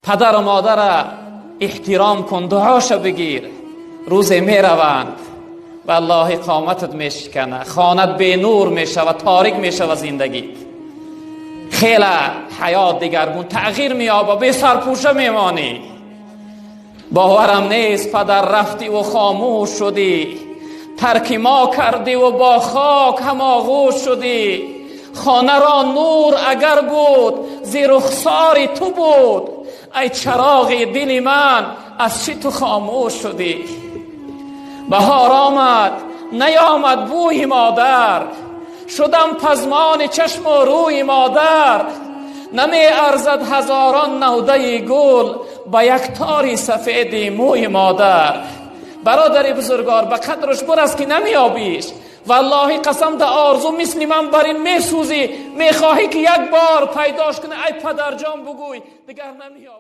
Падару модара эҳтиром кун, дуоша бигир. Рӯзе мераванд, валлоҳи, қоматат мешикана, хонат бенур мешава, торик мешава зиндагит. Хеле ҳаёт дигаргун тағйир меёба, бесарпӯша мемонӣ. Боварам нест, падар, рафтиву хомӯш шудӣ, тарки мо кардиву бо хок ҳамоғӯш шудӣ. Хонаро нур агар буд, зи рухсори ту буд. Ай чароғи дили ман, аз чӣ ту хомӯш шудӣ? Баҳор омад, наёмад бӯи модар, шудам пазмони чашму рӯи модар. Намеарзад ҳазорон навдаи гул ба як тори сафеди мӯи модар. Бародари бузургвор, ба қадраш бурас, ки намеёбиш. Валлоҳи, қасам, да орзу мисли ман бар ин месӯзӣ, мехоҳӣ, ки як бор пайдош кунӣ, ай падарҷон, бугӯй, дигар намеёбӣ.